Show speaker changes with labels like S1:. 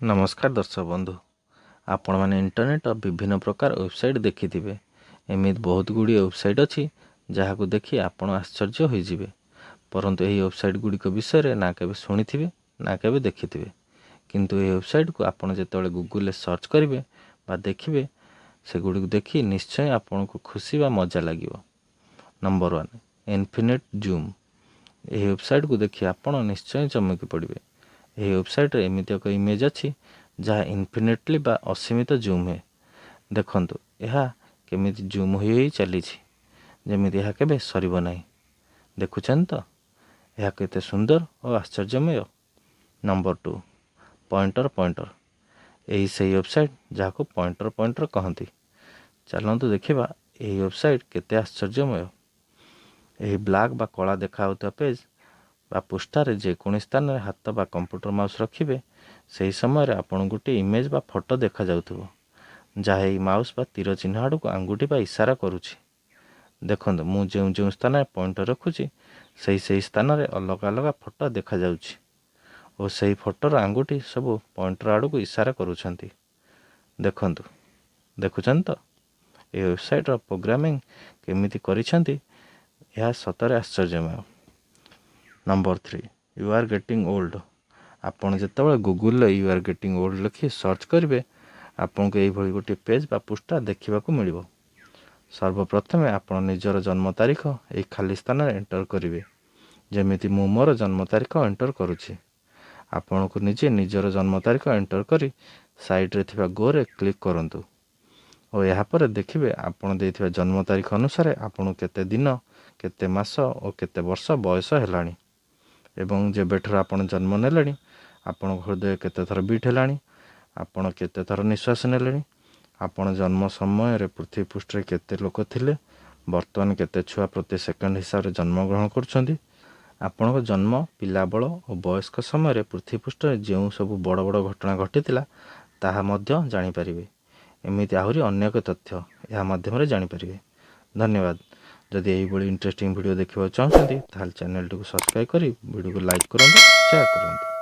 S1: ନମସ୍କାର ଦର୍ଶକ ବନ୍ଧୁ, ଆପଣମାନେ ଇଣ୍ଟରନେଟ୍ର ବିଭିନ୍ନ ପ୍ରକାର ୱେବସାଇଟ୍ ଦେଖିଥିବେ। ଏମିତି ବହୁତ ଗୁଡ଼ିଏ ୱେବସାଇଟ୍ ଅଛି, ଯାହାକୁ ଦେଖି ଆପଣ ଆଶ୍ଚର୍ଯ୍ୟ ହୋଇଯିବେ। ପରନ୍ତୁ ଏହି ୱେବସାଇଟ୍ ଗୁଡ଼ିକ ବିଷୟରେ ନା କେବେ ଶୁଣିଥିବେ, ନା କେବେ ଦେଖିଥିବେ। କିନ୍ତୁ ଏହି ୱେବସାଇଟ୍କୁ ଆପଣ ଯେତେବେଳେ ଗୁଗୁଲରେ ସର୍ଚ୍ଚ କରିବେ ବା ଦେଖିବେ, ସେଗୁଡ଼ିକୁ ଦେଖି ନିଶ୍ଚୟ ଆପଣଙ୍କୁ ଖୁସି ବା ମଜା ଲାଗିବ। Number 1, infinite zoom. ଏହି ୱେବସାଇଟ୍କୁ ଦେଖି ଆପଣ ନିଶ୍ଚୟ ଚମକି ପଡ଼ିବେ। ଏହି ୱେବସାଇଟ୍ରେ ଏମିତି ଏକ ଇମେଜ୍ ଅଛି, ଯାହା ଇନଫିନିଟଲି ବା ଅସୀମିତ ଜୁମ୍ ହୁଏ। ଦେଖନ୍ତୁ, ଏହା କେମିତି ଜୁମ୍ ହୋଇ ହୋଇ ଚାଲିଛି, ଯେମିତି ଏହା କେବେ ସରିବ ନାହିଁ। ଦେଖୁଛନ୍ତି ତ, ଏହା କେତେ ସୁନ୍ଦର ଓ ଆଶ୍ଚର୍ଯ୍ୟମୟ? Number 2, pointer pointer. ଏହି ସେହି ୱେବସାଇଟ୍, ଯାହାକୁ ପଏଣ୍ଟର ପଏଣ୍ଟର କହନ୍ତି। ଚାଲନ୍ତୁ ଦେଖିବା ଏହି ୱେବସାଇଟ୍ କେତେ ଆଶ୍ଚର୍ଯ୍ୟମୟ। ଏହି ବ୍ଲାକ୍ ବା କଳା ଦେଖାଯାଉଥିବା ପେଜ୍ ବା ପୃଷ୍ଠାରେ ଯେକୌଣସି ସ୍ଥାନରେ ହାତ ବା କମ୍ପ୍ୟୁଟର ମାଉସ୍ ରଖିବେ, ସେହି ସମୟରେ ଆପଣଙ୍କୁ ଗୋଟିଏ ଇମେଜ୍ ବା ଫଟୋ ଦେଖାଯାଉଥିବ, ଯାହା ଏହି ମାଉସ୍ ବା ତୀର ଚିହ୍ନ ଆଡ଼କୁ ଆଙ୍ଗୁଠି ବା ଇଶାରା କରୁଛି। ଦେଖନ୍ତୁ, ମୁଁ ଯେଉଁ ଯେଉଁ ସ୍ଥାନରେ ପଏଣ୍ଟର ରଖୁଛି, ସେହି ସେହି ସ୍ଥାନରେ ଅଲଗା ଅଲଗା ଫଟୋ ଦେଖାଯାଉଛି ଓ ସେହି ଫଟୋର ଆଙ୍ଗୁଠି ସବୁ ପଏଣ୍ଟର ଆଡ଼କୁ ଇଶାରା କରୁଛନ୍ତି। ଦେଖନ୍ତୁ, ଦେଖୁଛନ୍ତି ତ, ଏହି ୱେବସାଇଟ୍ର ପ୍ରୋଗ୍ରାମିଂ କେମିତି କରିଛନ୍ତି? ଏହା ସତରେ ଆଶ୍ଚର୍ଯ୍ୟମୟ। Number 3, "You are getting old"। ଆପଣ ଯେତେବେଳେ ଗୁଗୁଲରେ "you are getting old" ଲେଖି ସର୍ଚ୍ଚ କରିବେ, ଆପଣଙ୍କୁ ଏଇଭଳି ଗୋଟିଏ ପେଜ୍ ବା ପୃଷ୍ଠା ଦେଖିବାକୁ ମିଳିବ। ସର୍ବପ୍ରଥମେ ଆପଣ ନିଜର ଜନ୍ମ ତାରିଖ ଏହି ଖାଲି ସ୍ଥାନରେ ଏଣ୍ଟର କରିବେ, ଯେମିତି ମୁଁ ମୋର ଜନ୍ମ ତାରିଖ ଏଣ୍ଟର କରୁଛି। ଆପଣଙ୍କୁ ନିଜେ ନିଜର ଜନ୍ମ ତାରିଖ ଏଣ୍ଟର କରି ସାଇଡ଼୍ରେ ଥିବା ଗୋରେ କ୍ଲିକ୍ କରନ୍ତୁ ଓ ଏହାପରେ ଦେଖିବେ, ଆପଣ ଦେଇଥିବା ଜନ୍ମ ତାରିଖ ଅନୁସାରେ ଆପଣଙ୍କୁ କେତେ ଦିନ, କେତେ ମାସ ଓ କେତେ ବର୍ଷ ବୟସ ହେଲାଣି ଏବଂ ଯେବେଠାରୁ ଆପଣ ଜନ୍ମ ନେଲେଣି, ଆପଣଙ୍କ ହୃଦୟ କେତେ ଥର ବିଟ୍ ହେଲାଣି, ଆପଣ କେତେ ଥର ନିଶ୍ୱାସ ନେଲେଣି, ଆପଣ ଜନ୍ମ ସମୟରେ ପୃଥିବୀ ପୃଷ୍ଠରେ କେତେ ଲୋକ ଥିଲେ, ବର୍ତ୍ତମାନ କେତେ ଛୁଆ ପ୍ରତି ସେକେଣ୍ଡ ହିସାବରେ ଜନ୍ମଗ୍ରହଣ କରୁଛନ୍ତି, ଆପଣଙ୍କ ଜନ୍ମ, ପିଲାବେଳ ଓ ବୟସ୍କ ସମୟରେ ପୃଥିବୀ ପୃଷ୍ଠରେ ଯେଉଁ ସବୁ ବଡ଼ ବଡ଼ ଘଟଣା ଘଟିଥିଲା, ତାହା ମଧ୍ୟ ଜାଣିପାରିବେ। ଏମିତି ଆହୁରି ଅନେକ ତଥ୍ୟ ଏହା ମାଧ୍ୟମରେ ଜାଣିପାରିବେ। ଧନ୍ୟବାଦ। ଯଦି ଏହିଭଳି ଇଣ୍ଟରେଷ୍ଟିଂ ଭିଡ଼ିଓ ଦେଖିବାକୁ ଚାହୁଁଛନ୍ତି, ତାହେଲେ ଚ୍ୟାନେଲଟିକୁ ସବସ୍କ୍ରାଇବ୍ କରି ଭିଡ଼ିଓକୁ ଲାଇକ୍ କରନ୍ତୁ, ସେୟାର କରନ୍ତୁ।